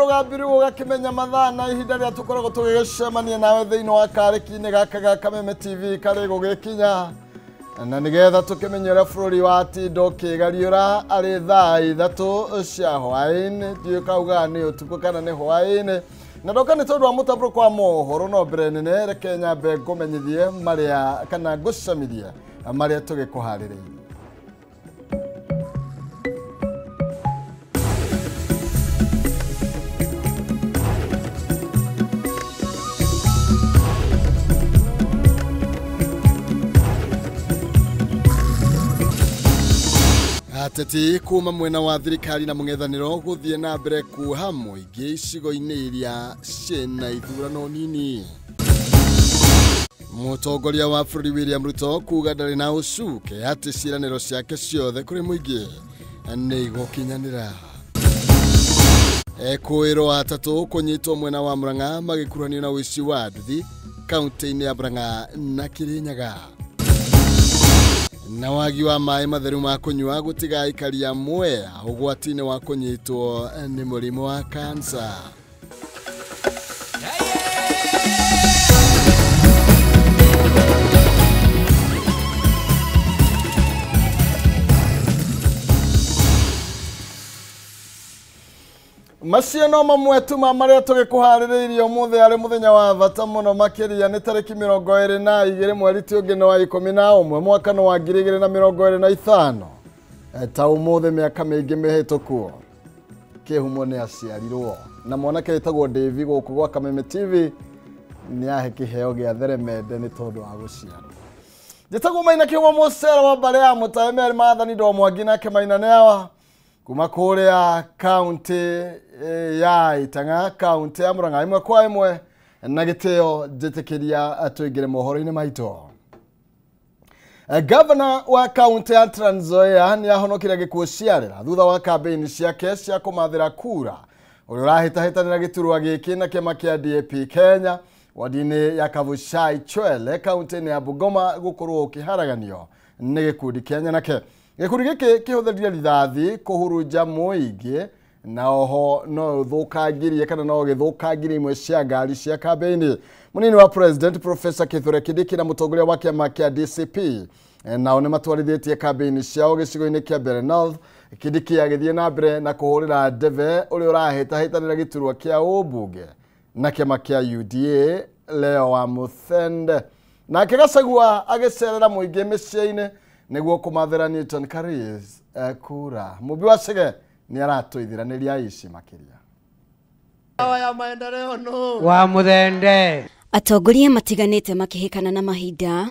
Rũgambi rĩu ũgakĩmenya mathaa na ihinda rĩrĩa tũkoragwo tũgĩgĩcemania nawe thĩinĩ wa karĩki-inĩ gaka ga Kameme TV karĩ gũgĩkinya na nĩgetha tũkĩmenye ũrĩa bũrũri watinda ũkĩgariũra arĩ thaa 3 cia hwaĩ-inĩ. Ndiũĩ kaugaga nĩ ũtukũ kana nĩ hwaĩ-inĩ, na ndoka nĩ tondũ wa mũtambũrũko wa mohoro. No mbere nene reke nyambe ngũmenyithie marĩa kana ngũcamithie marĩa tũgĩkũharĩrĩirie. Ateti kuma mwena wa thirikari na mũng'ethanĩro gũthiĩ na mbere kuoha mũingĩ icigo-inĩ iria ciĩna ithurano nini. Mũtongoria wa bũrũri William Ruto kuga ndarĩ na ũcuke atĩ ciĩranĩro ciake ciothe kũrĩ mũingĩ nĩ igũkinyanĩra. Ekũĩrwo atatũ kũnyitwo mwena wa Murang'a magĩkuruhanio na ũici wa nduthi kaunti-inĩ ya Murang'a na Kirinyaga. Na wagi wa maĩ matheru ma kũnyua gũtigaikaria Mwea ũgwati-inĩ wa kũnyitwo nĩ mũrimũ wa kansa. Macio no mamwe tu ma marĩa tũgĩkũharĩrĩirie ũmũthĩ arĩ mũthenya wa bata mũno makĩria nĩ tarĩki 22 mweri ti ũngĩ nĩ wa 11 mwaka nĩ wa 2025. Ta ũmũthĩ mĩaka mĩingĩ mĩhĩtũku Kĩhumo nĩ aciarirwo na mwanake wĩtagwo Davy gũkũ gwa Kameme TV nĩ ahe kĩheo gĩa theremende nĩ tondũ wa gũciarwo. Njĩtagwo Maina Kĩhumo mũcera wa mbarĩ ya Mũtae Mary Maathani Ndo Mwangi nake Maina nĩ kuma kũrĩa kaunti ya Itang'a, kaunti ya Murang'a, ĩmwe kwa ĩmwe na gĩtĩo njĩtĩkĩria tũingĩre mohoro-inĩ maitũ. Gavana wa kaunti ya Trans Nzoia nĩ ahonokire gĩkuũ ciarĩra thutha wa kambĩini ciake cia kũmathĩra kura ũrĩa ũrahĩtahĩtanĩra gĩturwa gĩkĩ na kĩama kĩa DAP Kenya wadi-inĩ ya Kabuchai Chwele kaunti-inĩ ya Bungoma gũkorwo ũkĩharaganio nĩ gĩkundi kĩa nyanake. Gĩkundi gĩkĩ kĩhũthĩrire rithathi kũhurunja mũingĩ na oho no ũthũkangirie kana no gĩthũkangirie imwe cia ngari cia kambĩini. Mũnini wa President Professor Kithure Kindiki na mũtongoria wa kĩama kĩa DCP nao nĩ matwarithĩtie kambĩini ciao gĩcigo-inĩ kĩa Mbeere North. Kindiki agĩthiĩ na mbere na kũhũrĩra ndebe ũrĩa ũrahĩtahĩtanĩra gĩturwa kĩa ũmbunge na kĩama kĩa UDA Leo wa Muthende. Nake Gachagua agĩcerera mũingĩ mĩciĩ-inĩ nĩguo kũmathĩra Newton Karis kura. Mũmbi wa Chege nĩ aratũithiranĩria ici makĩria. Ya maendeleo no wa Muthende. Atongoria matiganĩte makĩhĩkana na mahinda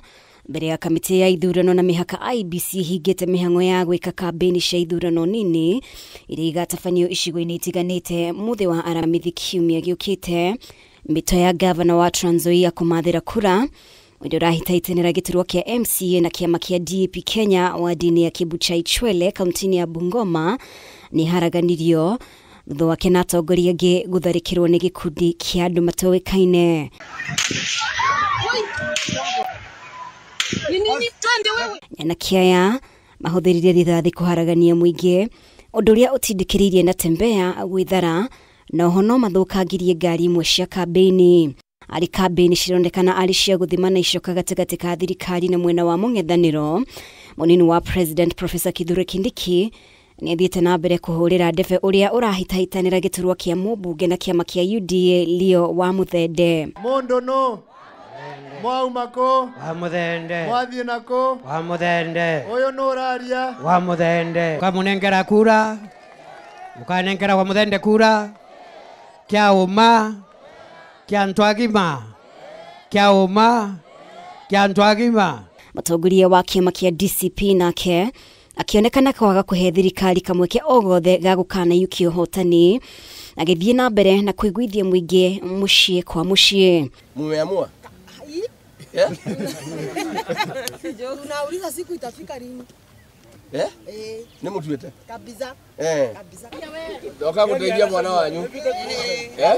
mbere ya kamĩtĩ ya ithurano na mĩhaka IEBC hingĩte mĩhang'o ya gwĩka kambĩini cia ithurano nini iria igatabanio icigo-inĩ itiganĩte mũthĩ wa Aramithi kiumia gĩũkĩte. Mĩto ya gavana wa Trans Nzoia kũmathĩra kura ũrĩa ũrahĩtahĩtanĩra gĩturwa kĩa MCA na kĩama kĩa DAP Kenya wadi-inĩ ya Kibuchai Chwele kaunti-inĩ ya Bungoma nĩ haraganirio thutha wake na atongoria angĩ gũtharĩkĩrwo nĩ gĩkundi kĩa andũ matoĩkaine. Nyanake aya mahũthĩrire rithathi kũharagania mũingĩ ũndũ ũrĩa ũtindĩkĩrĩirie Natembeya gwĩthara na oho no mathũkangirie ngari imwe cia kambĩini. Arĩ kambĩini cironekana arĩ cia gũthimana icoka gatagatĩ ka thirikari na mwena wa mũng'ethanĩro. Mũnini wa President Professor Kithure Kindiki nĩ athiĩte na mbere kũhũrĩra ndebe ũrĩa ũrahĩtahĩtanĩra gĩturwa kĩa mũmbunge na kĩama kĩa UDA Leo wa Muthende. Mũndũ no mwauma kũ wa Muthende, mwathiĩ na kũ wa Muthende, ũyũ nũ ũraria wa Muthende. Ũkamũnengera kura, ũkanengera wa Muthende kura kĩa ũma kĩa antu agima, kĩa ũma kĩa antu agima. Mũtongoria wa kĩama kĩa DCP nake akĩonekana kwaga kũhe thirikari kamweke o gothe ga gũkanayukia ũhotani agĩthiĩ na mbere na kũiguithia mũingĩ mũciĩ kwa mũciĩ. Mumeamua? Tunauliza siku itafika lini? Eh? Nĩ mũtuĩte? Kabisa. Kabisa. Ndoka gũteithia mwana wanyu. Eh?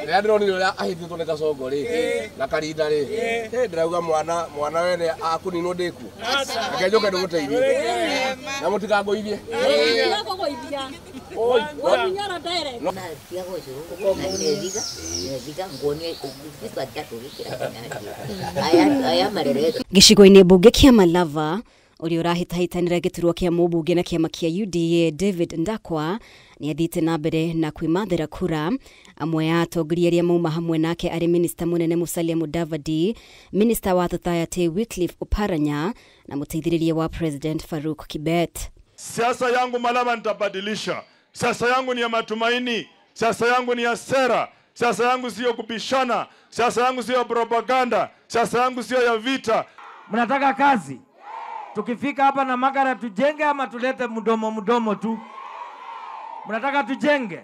Rĩrĩa ndĩronire ũrĩa ahĩtĩtwo nĩ Kasongo rĩ na Karinda rĩ, ndĩrauga mwana wene akũninwo ndĩkuo. Reke njũke ndĩmũteithie. Na mũtikangũithie. Gĩcigo-inĩ mbunge kĩa Malava ũrĩa ũrahĩtahĩtanĩra gĩturwa kĩa mũmbunge na kĩama kĩa UDA David Ndakwa nĩ athiĩte na mbere na kwĩmathĩra kura. Amwe ya atongoria arĩa mauma hamwe nake arĩ minista mũnene Musalia Mudavadi, minista wa Society Wycliffe Oparanya na mũteithĩrĩria wa President Farouk Kibet. Siasa yangu Malava nitabadilisha. Siasa yangu ni ya matumaini, siasa yangu ni ya sera, siasa yangu sio kupishana, siasa yangu sio propaganda, siasa yangu sio ya vita. Mnataka kazi? Tukifika hapa na Makara tujenge ama tulete mdomo mdomo tu? Mnataka tujenge?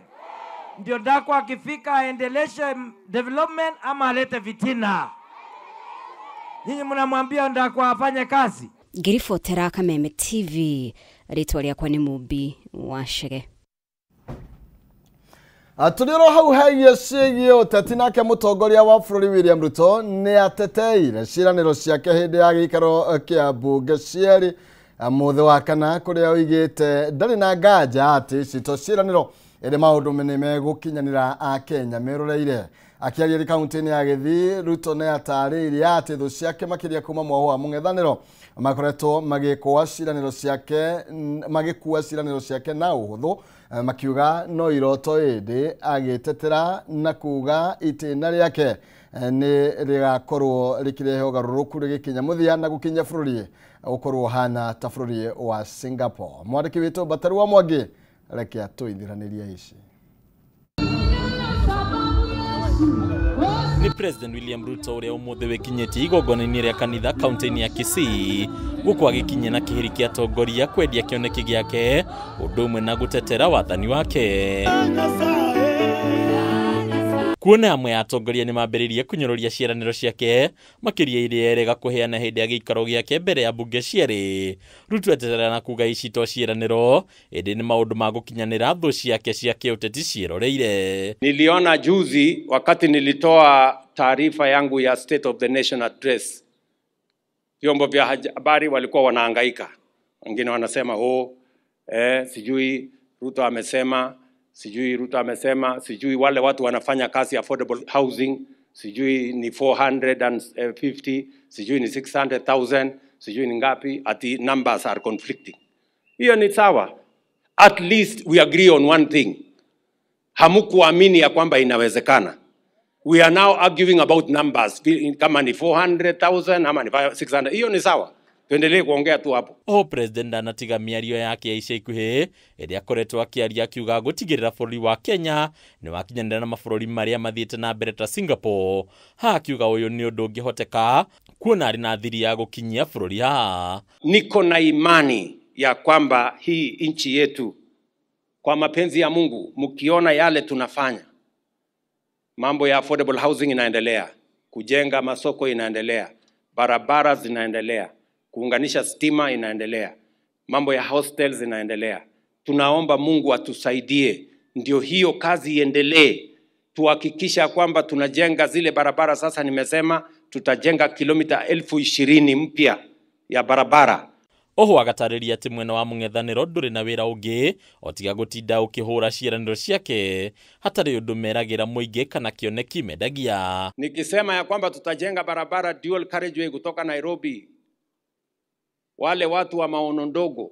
Ndio Ndakwa akifika aendeleshe development ama alete vitina? Nyinyi mnamwambia Ndakwa afanye kazi? Ngiribotera Kameme TV, rĩtwa rĩakwa nĩ Mumbi wa Chege. Tũrĩ hau hegie ciĩgiĩ ũteti nake mũtongoria wa bũrũri William Ruto nĩ ateteire ciĩranĩro ciake hĩndĩ ya gĩikaro kĩa mbunge cierĩ mũthĩ wa kana, kũrĩa oigĩte ndarĩ na nganja atĩ cito ciĩranĩro ĩrĩ maũndũ nĩ megũkinyanĩra Akenya meroreire. Akĩaria arĩ kaunti-inĩ ya Gĩthii, Ruto nĩ atarĩirie atĩ thũ ciake makĩria kuma mwaho wa mũng'ethanĩro makoretwo magĩkua ciĩranĩro ciake na ũhũthũ, makiuga no iroto ĩndĩ agĩtetera na kuga itĩna rĩake nĩ rĩgakorwo rĩkĩrehe ũgarũrũku rĩgĩkinya mũthia na gũkinya bũrũri ũkorwo ũhana ta bũrũri wa Singapore. Mwandĩki witũ Bataru wa Mwangi reke atũithiranĩrie ici. Ni President William Ruto ũrĩa ũmũthĩ wĩkinyĩtie igongona-inĩ rĩa kanitha kaunti-inĩ ya Kisii gũkũ agĩkinyia na kĩhĩri kĩa atongoria kwendia kĩoneki gĩake ũndũ ũmwe na gũtetera wathani wake. Kuona amwe ya atongoria nĩ mambĩrĩirie kũnyũrũria ciĩranĩro ciake makĩria iria erega kũheana hĩndĩ ya gĩikaro gĩake mbere ya mbunge cierĩ. Ruto etetera na kuga ici to ciĩranĩro ĩndĩ nĩ maũndũ ma gũkinyanĩra thũ ciake cia kĩũteti ciĩroreire. Niliona juzi wakati nilitoa taarifa yangu ya State of the Nation Address, vyombo vya habari walikuwa wanahangaika. Wengine wanasema sijui Ruto amesema, sijui Ruto amesema, sijui wale watu wanafanya kazi affordable housing, sijui ni 450, sijui ni 600,000, sijui ni ngapi, ati numbers are conflicting. Hiyo ni sawa. At least we agree on one thing. Hamukuamini ya kwamba inawezekana. We are now arguing about numbers. Kama ni 400,000 ama ni 600. Hiyo ni sawa. Tuendelee kuongea tu hapo. O president anatiga mĩario yake ya ica ikuhĩ ĩrĩa akoretwo akĩaria akiuga gũtigĩrĩra bũrũri wa Kenya nĩ wakinyanĩra na mabũrũri marĩa mathiĩte na mbere ta Singapore. Haha akiuga ũyũ nĩ ũndũ ũngĩhoteka kuona arĩ na thiri ya gũkinyia bũrũri haha. Niko na imani ya kwamba hii nchi yetu kwa mapenzi ya Mungu, mkiona yale tunafanya, mambo ya affordable housing inaendelea, kujenga masoko inaendelea, barabara zinaendelea, kuunganisha stima inaendelea, mambo ya hostels inaendelea. Tunaomba Mungu atusaidie ndio hiyo kazi iendelee. Tuhakikisha kwamba tunajenga zile barabara. Sasa nimesema tutajenga kilomita 20,000 mpya ya barabara. Oho agatarĩria atĩ mwena wa mũng'ethanĩro ndũrĩ na wĩra ũngĩ otiga gũtinda ũkĩhũra ciĩranĩro ciake hatarĩ ũndũ meragĩra mũingĩ kana kĩoneki mendagia. Nikisema ya kwamba tutajenga barabara dual carriageway kutoka Nairobi, wale watu wa maono ndogo,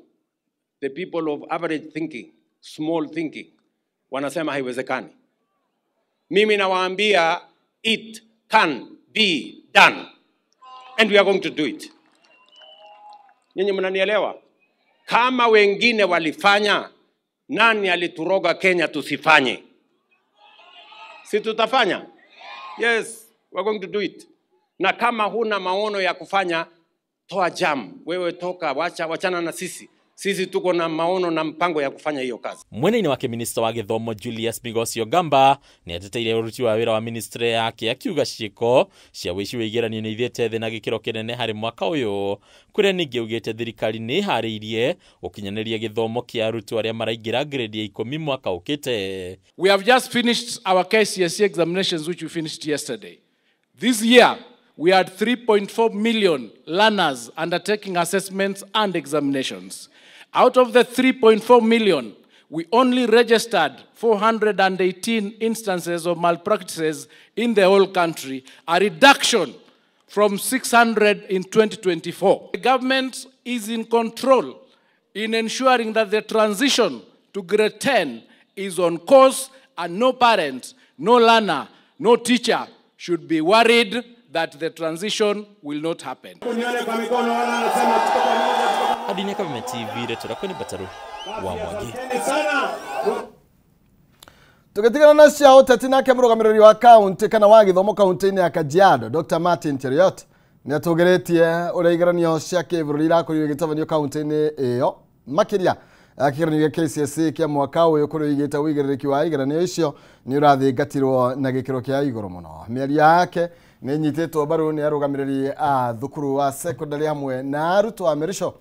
the people of average thinking, small thinking, wanasema haiwezekani. Mimi nawaambia it can be done and we are going to do it. Nyinyi mnanielewa? Kama wengine walifanya, nani alituroga Kenya tusifanye? Si tutafanya? Yes, we are going to do it. Na kama huna maono ya kufanya, toa jam. Wewe toka, wachana na sisi. Sisi tuko na maono na mpango ya kufanya hiyo kazi. Mwena-inĩ wake minista wa gĩthomo Julius Migosi Ogamba nĩ ateteire ũruti wa wĩra wa ministry yake akiuga ciĩko cia wĩici wa igeranio nĩ ithiĩte thĩ na gĩkĩro kĩnene harĩ mwaka ũyũ, kũrĩa ningĩ augĩte thirikari nĩ ĩharĩirie gũkinyanĩria gĩthomo kĩa arutwo arĩa maraingĩra grade ya 10 mwaka ũkĩte. We have just finished our KCSE examinations which we finished yesterday. This year we had 3.4 million learners undertaking assessments and examinations. Out of the 3.4 million, we only registered 418 instances of malpractices in the whole country, a reduction from 600 in 2024. The government is in control in ensuring that the transition to grade 10 is on course and no parent, no learner, no teacher should be worried that the transition will not happen. Adinya Kameme TV retora ni Bataru wa Mwangi. Tugetigana na cia uteti nake murugamiriri wa kaunti kana wa githomo kaunti-ini ya Kajiado Dr. Martin Cheruiyot ni atugeretie uria igeranio cia kibũrũri irakorirwo igĩtabanio kaunti-inĩ ĩyo makiria kĩgeranio gĩa KCSE kĩa mwaka ũyũ kũrĩa oigĩte ũigĩrĩrĩki wa igeranio icio nĩ ũrathingatirwo na gĩkĩro kĩa igũrũ mũno. Mĩario yake nĩ ĩnyitĩtwo mbaru nĩ arũgamĩrĩri a thukuru wa secondary hamwe na arutwo a Merico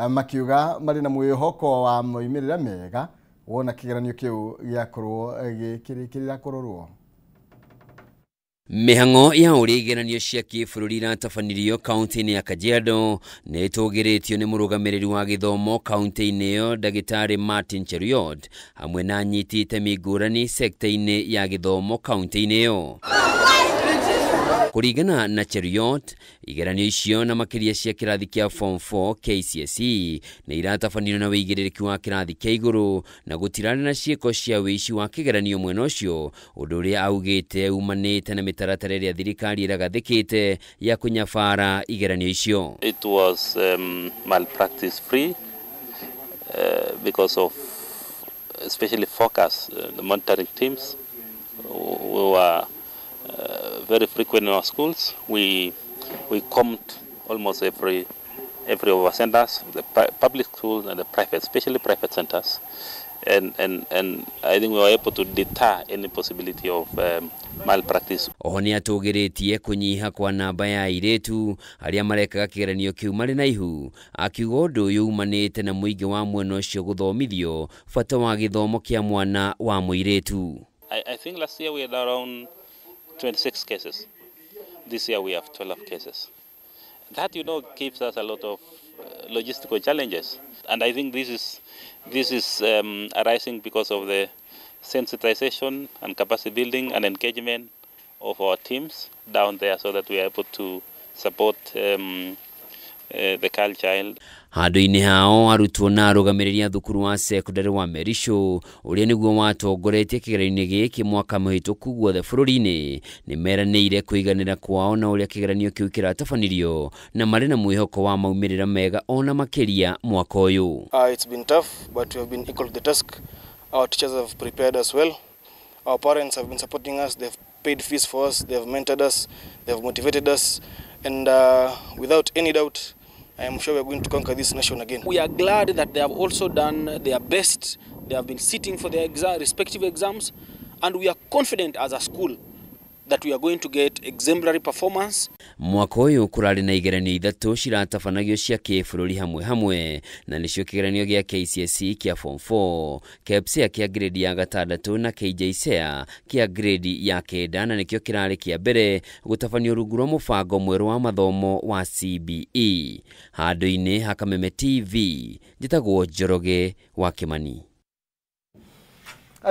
makiuga marĩ na mwĩhoko wa moimĩrĩra mega wona kĩgeranio kĩu gĩakorwo gĩkĩrĩkĩrĩra kũrorwo. Mĩhang'o ya ũrĩa igeranio cia kĩbũrũri iratabanirio kaunti-inĩ ya Kajiado nĩ ĩtũgĩrĩtio nĩ mũrũgamĩrĩri wa gĩthomo kaunti-inĩ ĩyo Ndagĩtarĩ Martin Cheruiyot hamwe na anyiti itemi ngũrani sekta-inĩ ya gĩthomo kaunti-inĩ ĩyo. Kũringana na Cheruiyot, igeranio icio na makĩria cia kĩrathi kĩa Form 4 KCSE nĩ iratabanio na wĩigĩrĩrĩki wa kĩrathi kĩa igũrũ na gũtirarĩ na ciĩko cia wĩici wa kĩgeranio mwena ũcio, ũndũ ũrĩa augĩte umanĩte na mĩtaratara ĩrĩa thirikari ĩragathĩkĩte ya kũnyabara igeranio icio. It was malpractice free because of especially focus, the monitoring teams we were very frequent in our schools. We comped almost every of our centers, the public schools and the private, especially private centers, and I think we were able to deter any possibility of malpractice. Oho nĩ atũgĩrĩtie kũnyiha kwa namba ya airĩtu arĩa marekaga kĩgeranio kĩu marĩ na ihu, akiuga ũndũ ũyũ umanĩte na mũingĩ wa mwena ũcio gũthomithio bata wa gĩthomo kĩa mwana wa mũirĩtu. I think last year we had around 26 cases. This year we have 12 cases. That, you know, gives us a lot of logistical challenges, and I think this is arising because of the sensitization and capacity building and engagement of our teams down there, so that we are able to support the girl child. Handũ-inĩ hao arutwo na arũgamĩrĩri a thukuru wa secondary wa Merico ũrĩa nĩguo watongoretie kĩgeranio gĩkĩ mwaka mũhĩtũku guothe bũrũri-inĩ nĩ meranĩire kũiganĩra kwao na ũrĩa kĩgeranio kĩu kĩratabanirio na marĩ na mwĩhoko wa maumĩrĩra mega ona makĩria mwaka ũyũ. It's been tough, but we have been equal to the task. Our teachers have prepared us well. Our parents have been supporting us. They've paid fees for us. They've mentored us. They've motivated us. And without any doubt, I am sure we are going to conquer this nation again. We are glad that they have also done their best. They have been sitting for their respective exams, and we are confident as a school that we are going to get exemplary performance. Mwaka ũyũ kũrarĩ na igeranio ithatũ ciratabanagio cia kĩbũrũri hamwe hamwe na nĩcio kĩgeranio gĩa KCSE kĩa Form 4, KPSEA kĩa grade ya gatandatũ na KJSEA kĩa grade ya kenda na nĩkĩo kĩrarĩ kĩa mbere gũtabanio rungu rwa mũbango mwerũ wa mathomo wa CBE. Handũ-inĩ ha Kameme TV, njĩtagwo Njoroge wa Kĩmani.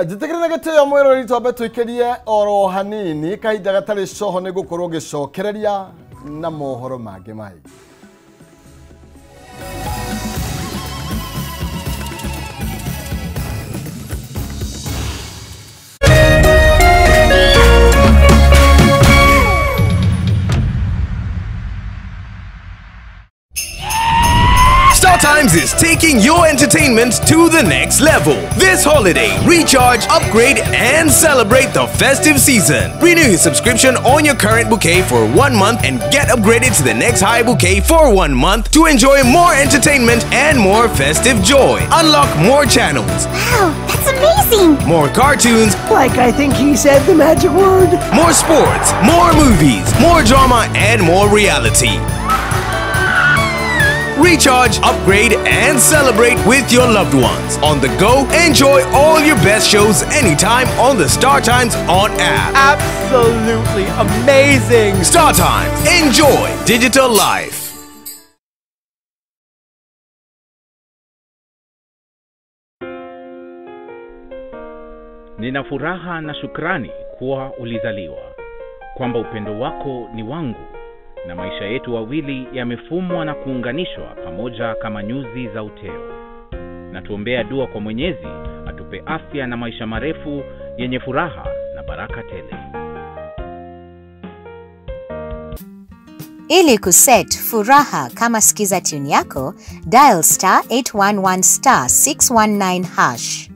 Njitikire na gĩtĩo mwĩroreri twambe tũikĩrie oro hanini kahinda gatarĩ coho nĩ gũkorwo ngĩcokereria na mohoro mangĩ maingĩ. StarTimes is taking your entertainment to the next level. This holiday, recharge, upgrade, and celebrate the festive season. Renew your subscription on your current bouquet for 1 month and get upgraded to the next high bouquet for 1 month to enjoy more entertainment and more festive joy. Unlock more channels. Wow, that's amazing! More cartoons. Like I think he said the magic word. More sports, more movies, more drama, and more reality. Recharge, upgrade, and celebrate with your loved ones. On the go, enjoy all your best shows anytime on the StarTimes On app. Absolutely amazing! StarTimes, enjoy digital life. Nina furaha na shukrani kuwa ulizaliwa, kwamba upendo wako ni wangu na maisha yetu wawili yamefumwa na kuunganishwa pamoja kama nyuzi za uteo. Na tuombea dua kwa Mwenyezi atupe afya na maisha marefu yenye furaha na baraka tele. Ili kuset furaha kama skiza tune yako, dial star 811 star 619 hash.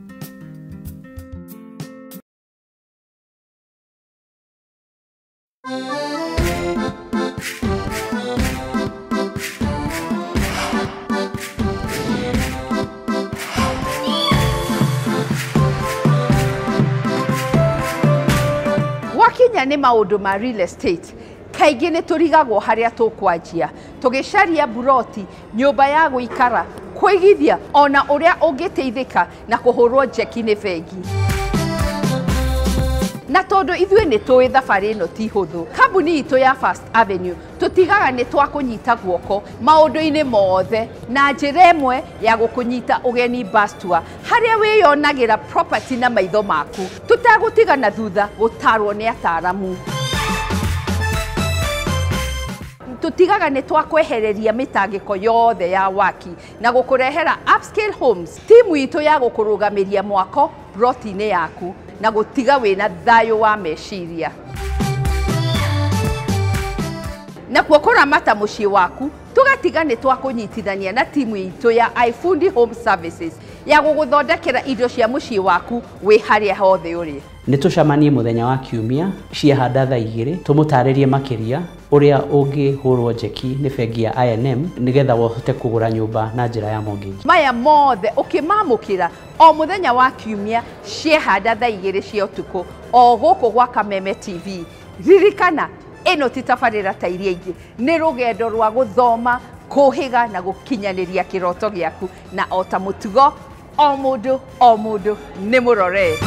Wakinya nĩ maũndũ ma real estate kaingĩ nĩ tũrigagwo harĩa tũkwanjia tũgĩcaria buroti, nyũmba ya gũikara, kũigithia ona ũrĩa ũngĩteithĩka na kũhũrwo njeki nĩ bengi. Na tondũ ithuĩ nĩ tũĩ thabarĩ ĩno ti hũthũ, kambuni itũ ya First Avenue tũtigaga nĩ twakũnyita guoko maũndũ-inĩ mothe na njĩra ĩmwe ya gũkũnyita ũgeni bus tour harĩa wĩyonagĩra property na maitho maku tũtagũtigana thutha gũtarwo nĩ ataramu. Tũtigaga nĩ twakwehereria mĩtangĩko yothe ya waki na gũkũrehera upscale homes, timu itũ ya gũkũrũgamĩria mwako broti-inĩ yaku na gũtiga wĩna thayũ wa meciria. Nakuo kũramata mũciĩ waku tũgatiga nĩ twakũnyitithania na timu itũ ya iFundi Home Services ya gũgũthondekera indo cia mũciĩ waku wĩ harĩa hothe ũrĩ. Nĩ tũcemanie mũthenya wa kiumia ciahanda thaa 2 tũmũtarĩrie makĩria ũrĩa ũngĩhũrwo njeki nĩ bengi ya I&M nĩgetha ũhote kũgũra nyũmba na njĩra ya mortgage. Maya mothe ũkĩmamũkĩra o mũthenya wa kiumia ciahanda thaa 2 cia ũtukũ o gũkũ gwa Kameme TV. Ririkana ĩno ti tabarĩra ta iria ingĩ, nĩ rũgendo rwa gũthoma, kũhĩga na gũkinyanĩria kĩroto gĩaku, na o ta mũtugo o mũndũ nĩ mũrore.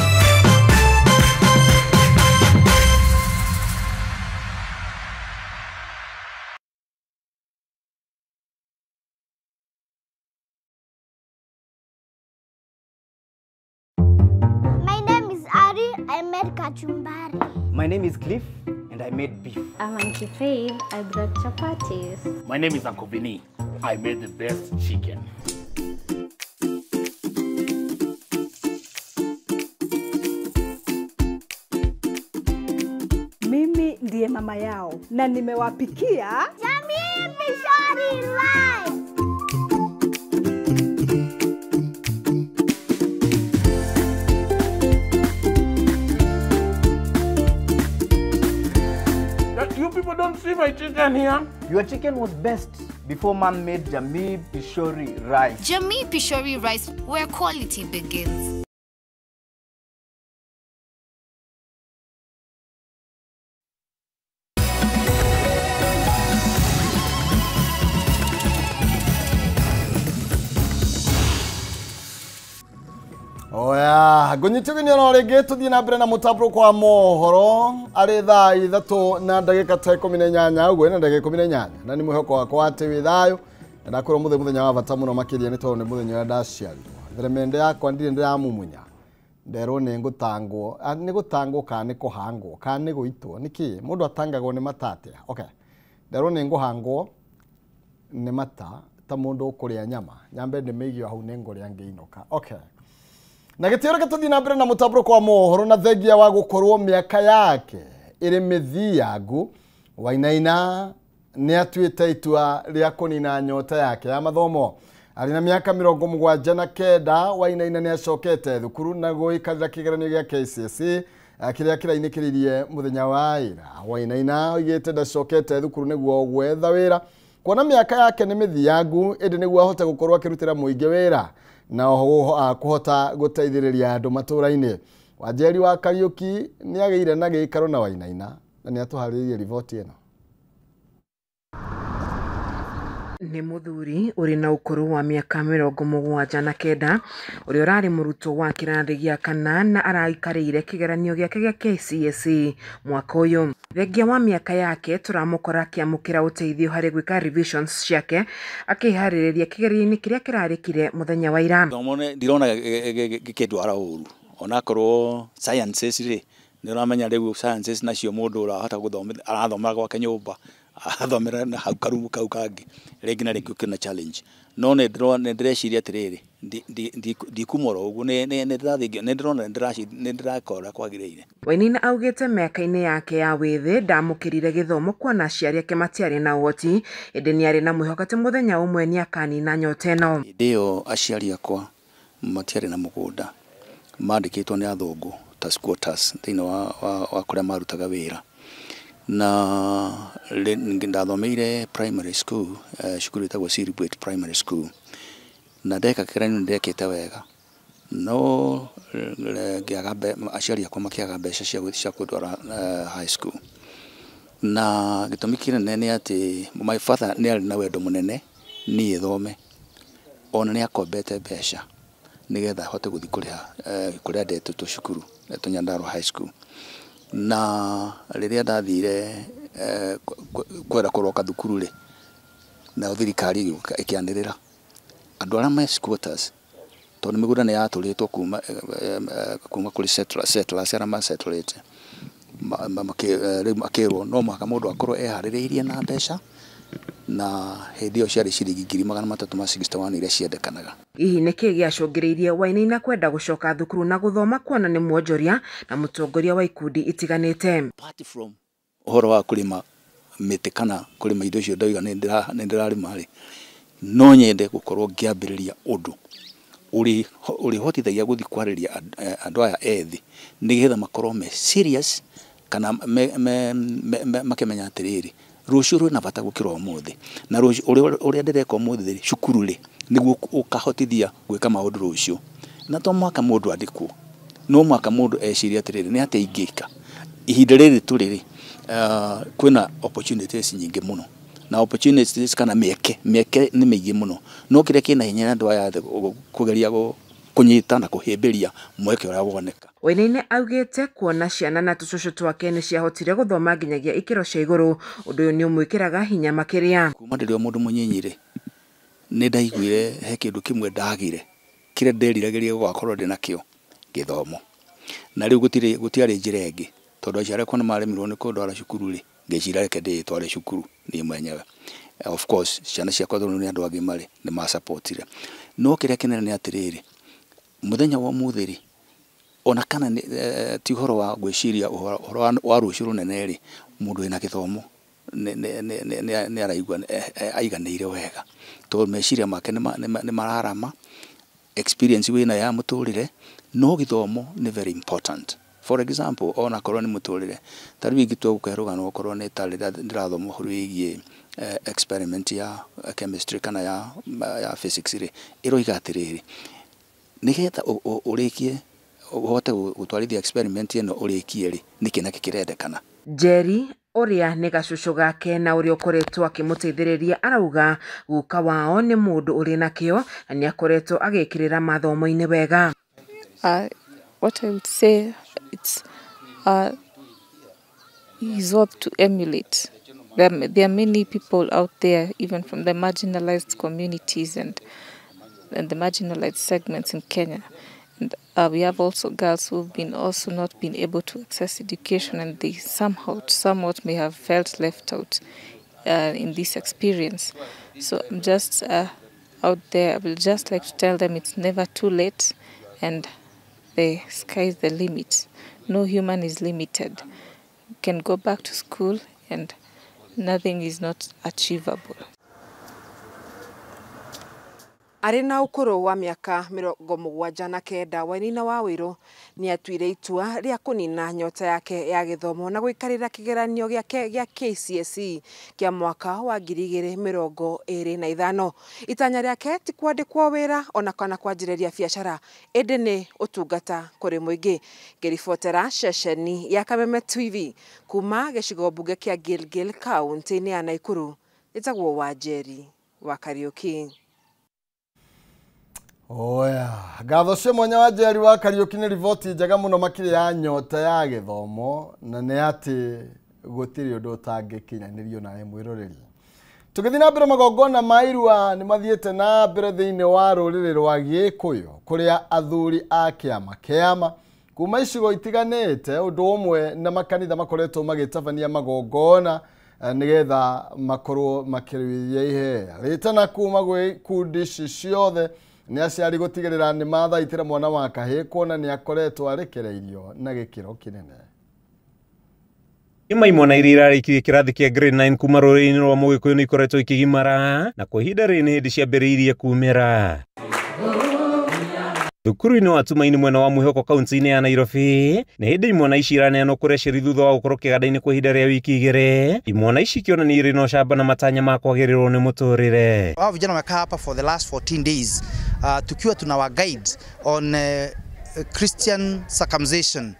My name is Ari. I made kachumbari. My name is Cliff, and I made beef. I'm Auntie Faith. I brought chapatis. My name is Uncle Vinny. I made the best chicken. Mimi ndiye mama yao na nimewapikia Jamii Pishori Rice. You people don't see my chicken here. Your chicken was best before mom made Jamii Pishori Rice. Jamii Pishori Rice, where quality begins. Oya, ngũnyitithania no rĩngĩ tũthiĩ na mbere na mũtambũrũko wa mohoro arĩ thaa 3 na ndagĩka ta 18 ũguo na ndagĩka 18 na nĩ mwĩhoko wakwa atĩ wĩ thayũ na ndakorwo mũthenya wa bata mũno makĩria nĩ tondũ nĩ mũthenya ũrĩa ndaciarirwo. Theremende yakwa ndirĩ ndĩramumunya nderwo nĩ ngũtangwo, nĩ gũtangwo kana nĩ kũhangwo kana nĩ gũitwo nĩkĩ mũndũ atangagwo nĩ mata atĩa? Okay, nderwo nĩ ngũhangwo nĩ mata ta mũndũ ũkũrĩa nyama, nyambe ndĩmĩige hau nĩ ngũrĩa ngĩinũka. Okay. Na gĩtĩo reke tũthiĩ na mbere na mũtambũrũko wa mohoro na thengia wa gũkorwo mĩaka yake ĩrĩ mĩthiangu, Wainaina nĩ atuĩte itua rĩa kũnina nyota yake ya mathomo. Arĩ na mĩaka 79 Wainaina nĩ acokete thukuru na gũikarĩra kĩgeranio gĩa KCSE kĩrĩa kĩrainĩkĩrĩirie mũthenya wa ira. Wainaina oigĩte ndacokete thukuru nĩguo gwetha wĩra kuona mĩaka yake nĩ mĩthiangu, ĩndĩ nĩguo ahote gũkorwo akĩrutĩra mũingĩ wĩra na kũhota gũteithĩrĩria andũ matũra-inĩ. Wanjeri wa Kariũki nĩ agĩire na gĩikaro na Wainaina na nĩ atũharĩrĩirie riboti ĩno. Nĩ mũthuri ũrĩ na ũkũrũ wa mĩaka 79 ũrĩa ũrarĩ mũrutwo wa kĩrathi gĩa kana na araikarĩire kĩgeranio gĩake gĩa KCSE mwaka ũyũ. Thengia wa mĩaka yake tũramũkora akĩamũkĩra ũteithio harĩ gwĩka revisions ciake akĩharĩrĩria kĩgeranio-inĩ kĩrĩa kĩrarĩkire mũthenya wa ira. Gĩthomo ndirona gĩkĩndwara ũru Onakorwo sciences rĩ, nĩ ũramenya rĩu sciences nacio mũndũ ũrahota gũthomithia arathomera gwake nyũmba, arathomera na hau karumu kau kangĩ, rĩngĩ na rĩngĩ kwĩna challenge. No nĩ ndĩreciria atĩrĩrĩ, ndikuma oro ũguo, nĩ ndĩrona nĩ ndĩreka ũrĩa kwagĩrĩire. Wainaina augĩte mĩaka-inĩ yake ya wĩthĩ ndamũkĩrire gĩthomo kuona aciari ake matiarĩ na ũhoti, ĩndĩ nĩarĩ na mwĩhoko atĩ mũthenya ũmwe nĩakanina nyota ĩno. Hĩndĩ ĩyo aciari akwa matiarĩ na mũgũnda, mandĩkĩtwo nĩ athũngũ ta squatters thĩinĩ wa kũrĩa marutaga wĩra. Na ndathomeire primary school, cukuru ĩtagwo Siribwet Primary School, na ndeka kĩgeranio nĩndekĩte wega, no ngĩaga aciari akwa makĩaga mbeca cia kũndwara high school. Na gĩtũmi kĩnene nĩ atĩ my father nĩ arĩ na wendo mũnene niĩ thome, ona nĩ akombete mbeca nĩgetha ahote gũthiĩ kũrĩha kũrĩa ndetĩtwo cukuru etwo Nyandarua High School. Na rĩrĩa ndathire kwenda kũroka thukuru rĩ, nayo thirikari ĩgĩũka ĩkĩanĩrĩra andũ arĩa me squatters, tondũ mĩgũnda nĩ yatũrĩtwo kuma kũrĩ settlers arĩa masettlete, rĩu makĩrwo no mũhaka mũndũ akorwo eharĩrĩirie na mbeca, na hĩndĩ ĩyo ciarĩ ciringi 361 iria ciendekanaga. Hihi nĩkĩ gĩacũngĩrĩirie Wainaina kwenda gũcoka thukuru na gũthoma kuona nĩ mwonjoria na mũtongoria wa ikundi itiganĩte? Apart from ũhoro wa kũrĩma mĩtĩ kana kũrĩma indo icio ndauga nĩ ndĩrarĩma rĩ, no nyende gũkorwo ngĩambĩrĩria ũndũ ũrĩhotithagia gũthiĩ kwarĩria andũ aya ethĩ nĩgetha makorwo me serious kana makĩmenya atĩrĩrĩ, rũciũ rwĩna bata gũkĩra ũmũthĩ, na rũciũ ũrĩa ndĩreka ũmũthĩ rĩ, cukuru rĩ, nĩguo ũkahotithia gwĩka maũndũ rũciũ. Na to mũhaka mũndũ andĩkwo, no mũhaka mũndũ ecirie atĩrĩrĩ, nĩ atĩa ingĩka ihinda rĩrĩ tũrĩ rĩ, kwĩna opportunities nyingĩ mũno, na opportunities kana mĩeke nĩ mĩingĩ mũno, no kĩrĩa kĩna hinya nĩ andũ aya kũgeria kũnyita na kũhĩmbĩria mweke ũrĩa woneka. Wainaina augĩte kuona ciana na tũcũcũ twake nĩ ciahotire gũthoma nginyagia ikĩro cia igũrũ, ũndũ ũyũ nĩ ũmwĩkĩraga hinya makĩria. Kuma ndĩrĩ o mũndũ mũnyinyi rĩ, nĩ ndaiguire he kĩndũ kĩmwe ndagire kĩrĩa nderiragĩria gũgakorwo ndĩ nakĩo, gĩthomo. Na rĩu gũtiarĩ njĩra ĩngĩ, tondũ aciari akwa nĩ maremirwo nĩ kũndwara cukuru rĩ, ngĩciria reke ndĩĩtware cukuru niĩ mwenyewe. Of course ciana ciakwa tondũ nĩ andũ agima rĩ, nĩ macapotire. No kĩrĩa kĩnene nĩ atĩrĩrĩ, mũthenya wa ũmũthĩ rĩ, ona kana ti ũhoro wa gwĩciria ũhoro wa rũciũ rũnene rĩ, mũndũ wĩna gĩthomo nĩ araigua aiganĩire wega, tondũ meciria make nĩ mararama, experience wĩna ya mũtũrĩre, no gĩthomo nĩ very important. For example, ona korwo nĩ mũtũrĩre, ta rĩu ingĩtua gũkũhe rũgano okorwo nĩ ta rĩrĩa ndĩrathoma ũhoro wĩgiĩ experiment ya chemistry kana ya physics rĩ, ĩroiga atĩrĩrĩ, nĩgetha ũrĩkie ũhote gũtwarithia experiment ĩno ũrĩkie rĩ, nĩkĩ nakĩ kĩrendekana. Njeri ũrĩa nĩ gacũcũ gake na ũrĩa ũkoretwo akĩmũteithĩrĩria arauga guka wao nĩ mũndũ ũrĩ na kĩo na nĩ akoretwo agĩkĩrĩra mathomo-inĩ wega. What I would say, it's he's worth to emulate. There are many people out there, even from the marginalized communities and the marginalized segments in Kenya. And we have also girls who've been also not been able to access education, and they somehow, somewhat may have felt left out in this experience. So I'm just out there. I will just like to tell them it's never too late, and the sky is the limit. No human is limited. You can go back to school and nothing is not achievable. Arĩ na ũkũrũ wa mĩaka 79, Wainaina wa Waweru nĩ atuire itua rĩa kũnina nyota yake ya gĩthomo na gũikarĩra kĩgeranio gĩake gĩa KCSE kĩa mwaka wa 2025. Itanya rĩake ti kwandĩkwo wĩra ona kana kwanjĩrĩria biacara, ĩndĩ nĩ ũtungata kũrĩ mũingĩ. Ngĩribotera ceceni ya Kameme TV kuma gĩcigo mbunge kĩa Gilgil kaũntĩ-inĩ ya Naikuru, ĩtagwo Wanjeri wa Kariuki. Oya, ngatho cia mwanya wa Njeri wa Kariuki nĩ riboti njega mũno makĩria ya nyota ya gĩthomo, na nĩ atĩ gũtirĩ ũndũ ũtangĩkinyanĩrio nawe mwĩroreri. Tũgĩthiĩ na mbere, magongona ma irua nĩ mathiĩte na mbere thĩinĩ wa rũrĩrĩ rwa Gĩkũyũ, kũrĩa athuri a kĩama kĩama Kuma icigo itiganĩte ũndũ ũmwe na makanitha makoretwo magĩtabania magongona nĩgetha makorwo makĩruithia ihea. Rĩtana kuma gwĩ kundi ici ciothe nĩ aciari gũtigĩrĩra nĩ mathaitĩra mwana wa kahĩĩ kuona nĩ akoretwo arekereirio na gĩkĩro kĩnene. Ima imwana iria irarĩkirie kĩrathi kĩa grade 9 kuma rũrĩrĩ-inĩ rwa Mũgĩkũyũ nĩ ikoretwo ikĩgimara na kwa ihinda rĩrĩ nĩ hĩndĩ ciambĩrĩirie kumĩra. Thukuru-inĩ wa Tumaini mwena wa Mwĩhoko kaunti-inĩ ya Nairobi nĩ hĩndĩ imwana ici iraneanwo kũrĩ aciari thutha wa gũkorwo kĩganda-inĩ kwa ihinda rĩa wiki igĩrĩ. Imwana ici ikĩonania irĩ na ũcamba na matanya ma kwagĩrĩrwo nĩ mũtũrĩre. Hawa vijana wamekaa hapa for the last 14 days tukiwa tunawa guide on Christian circumcision.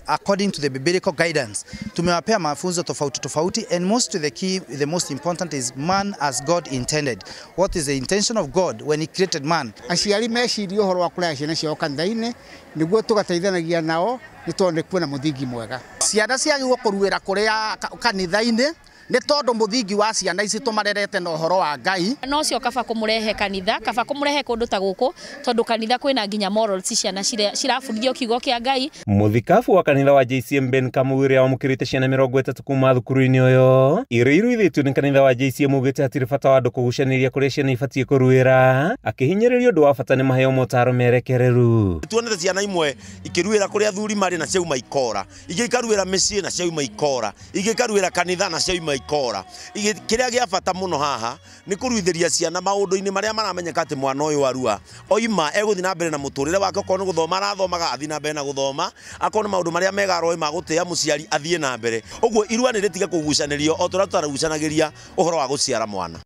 According to the biblical guidance. Tumewapea mafunzo tofauti tofauti, and most to the key, the most important is man as God intended. What is the intention of God when he created man? Aciari mecirie ũhoro wa kũrehe ciana ciao kanitha-inĩ nĩguo tũgateithanagia nao nĩ tondũ nĩ kuona mũthingi mwega. Ciana ciagĩrĩirwo kũruĩra kũrĩa kanitha-inĩ nĩ tondũ mũthingi wa ciana ici tũmarerete na ũhoro wa Ngai. No cio kaba kũmũrehe kanitha, kaba kũmũrehe kũndũ ta gũkũ tondũ kanitha kwĩna nginya morals, ciana cirabundithio kiugo kĩa Ngai. Mũthikabu wa kanitha wa JCM Ben Kamau ũrĩa wamũkĩrĩte ciana 30 kuma thukuru-inĩ ũyũ iria iruithĩtio nĩ kanitha wa JCM augĩte hatirĩ bata wa andũ kũgucanĩria kũrĩa ciana ibatiĩ kũruĩra, akĩhinyĩrĩria ũndũ wa bata nĩ maheo motaro merekereru. Tuonete ciana imwe ikĩruĩra kũrĩa athuri marĩ na ciauma ikora, ingĩ ikaruĩra mĩciĩ na ciauma ikora, ingĩ ikaruĩra kanitha na ciauma ikora. Kĩrĩa gĩa bata mũno haha nĩ kũruithĩria ciana maũndũ-inĩ marĩa maramenyeka atĩ mwana ũyũ arua oima egũthiĩ na mbere na mũtũrĩre wake, okorwo nĩ gũthoma arathomaga athiĩ na mbere na gũthoma, akorwo nĩ maũndũ marĩa mega aroĩ ma gũtĩa mũciari athiĩ na mbere. Ũguo irua nĩ rĩtige kũgucanĩrio o tũrĩa tũtaragucanagĩria ũhoro wa gũciara mwana.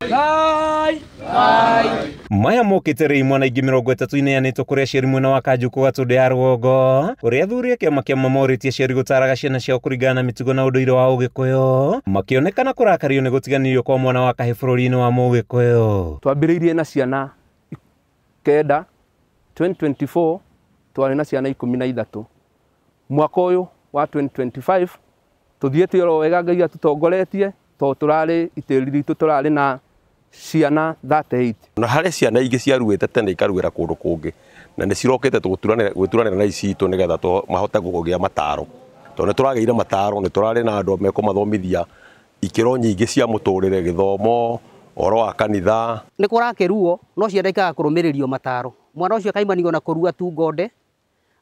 Maya mokĩte rĩ imwana ingĩ 30 ineanĩtwo kũrĩ aciari mwena wa Kanjũkũ Gatũndũ ya rũgongo ũrĩa athuri a kĩama kĩa mamorĩtie aciari gũtaraga ciana ciao kũringana na mĩtugo na ũndũire wa Ũgĩkũyũ, makĩonekana kũrakario nĩ gũtiganĩrio kwa mwana wa kahĩĩ bũrũri-inĩ wa Mũgĩkũyũ. Twambĩrĩirie na ciana 9, 2024 twarĩ na ciana 13. Mwaka ũyũ wa 2025 tũthiĩte oro wega Ngai atũtongoretie tondũ tũrarĩ itĩri ritũ tũrarĩ na ciana 38. Na harĩ ciana ingĩ ciaruĩte tene ikaruĩra kũndũ kũngĩ na nĩ cirokĩte gwĩturanĩra na ici itũ nĩgetha mahote kũgĩa mataro, tondũ nĩ tũragĩire mataro, nĩ tũrarĩ na andũ mekũmathomithia ikĩro nyingĩ cia mũtũrĩre, gĩthomo, ũhoro wa kanitha. Nĩ kũrakĩruo no ciana ikaga kũrũmĩrĩrio mataro. Mwana ũcio akaimanio na kũrua tu ngonde,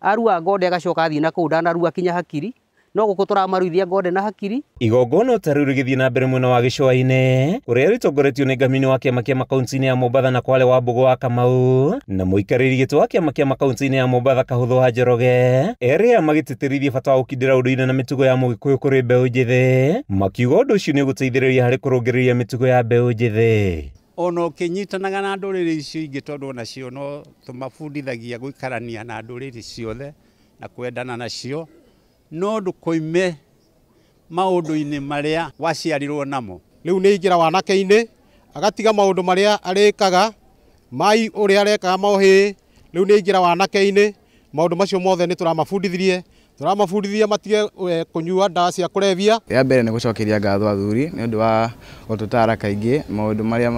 arua ngonde agacoka athiĩ na kũu ndanarua kinya hakiri, no gũkũ tũramaruithia ngonde na hakiri. Igongona ta rĩu rĩgĩthiĩ na mbere mwena wa gĩcũa-inĩ ũrĩa rĩtongoretio nĩ ngamini wa kĩama kĩa makaunti-inĩ ya Mombatha na Kwale wa Mbũgũ wa Kamau na mũikarĩri gĩtĩ wa kĩama kĩa makaunti-inĩ ya Mombatha Kahũthũ wa Njoroge, erĩ aya magĩtĩtĩrithia bata wa gũkindĩra ũndũire na mĩtugo ya Mũgĩkũyũ kũrĩ mbeũ njĩthĩ, makiuga ũndũ ũcio nĩ ũgũteithĩrĩria harĩ kũrũngĩrĩria mĩtugo ya mbeũ njĩthĩ. Ona ũkĩnyitanaga na ndũrĩrĩ icio ingĩ tondũ onacio no tũmabundithagia gũikarania na ndũrĩrĩ ciothe na kwendana nacio, no ndũkoime maũndũ-inĩ marĩa waciarirwo namo. Rĩu nĩ ingĩra wanake-inĩ agatiga maũndũ marĩa arĩkaga mai ũrĩa arekaga mohĩ, rĩu nĩ ingĩra wanake-inĩ maũndũ macio mothe nĩ tũramabundithirie, tũramabundithia matige kũnyua ndawa cia kũrebia. Rĩa mbere nĩ gũcokeria ngatho athuri nĩ ũndũ wa gũtũtara kaingĩ maũndũ marĩa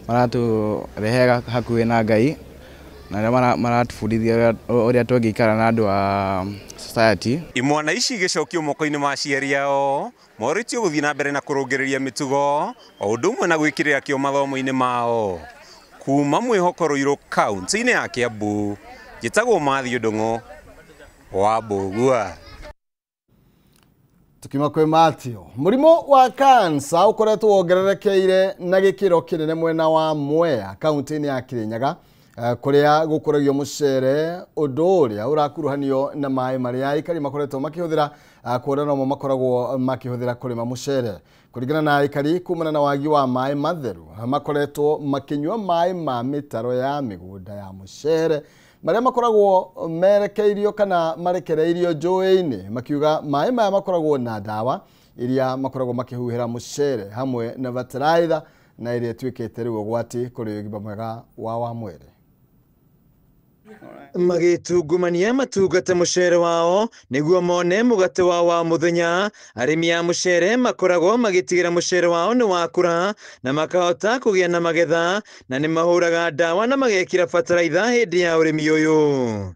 maratũrehe hakuhĩ na Ngai na arĩa maratũbundithia ũrĩa tũngĩikara na andũ a society. Imwana ici igĩcokio moko-inĩ ma aciari ao morĩtio gũthiĩ na mbere na kũrũngĩrĩria mĩtugo o ũndũ ũmwe na gwĩkĩrĩra kĩo mathomo-inĩ mao. Kuma Mwĩhoko Ruiru kaunti-inĩ ya Kiambu, njĩtagwo Matthew Ndung'u wa Mbũgua. Tukima kwĩ Matthew, mũrimũ wa kansa ũkoretwo wongererekeire na gĩkĩro kĩnene mwena wa Mwea kaunti-inĩ ya Kirinyaga kũrĩa gũkũragio mũcere, ũndũ ũrĩa ũrakuruhanio na maĩ marĩa aikari makoretwo makĩhũthĩra kuona nomo makoragwo makĩhũthĩra kũrĩma mũcere. Kũringana na aikari, kumana na wagi wa maĩ matheru makoretwo makĩnyua maĩ ma mĩtaro ya mĩgũnda ya mũcere marĩa makoragwo merekeirio kana marekereirio njũĩ-inĩ, makiuga maĩ maya makoragwo na ndawa iria makoragwo makĩhuhĩra mũcere hamwe na bataraitha na iria ĩtuĩkĩte rĩu ũgwati kũrĩ ũgima mwega wa mwĩrĩ. Magĩtungumania matungate mũcere wao nĩguo mone mũgate wao wa mũthenya. Arĩmi a mũcere makoragwo magĩtigĩra mũcere wao nĩ wakũra na makahota kũgĩa na magetha, na nĩ mahũraga ndawa na magekĩra bataraitha hĩndĩ ya ũrĩmi ũyũ.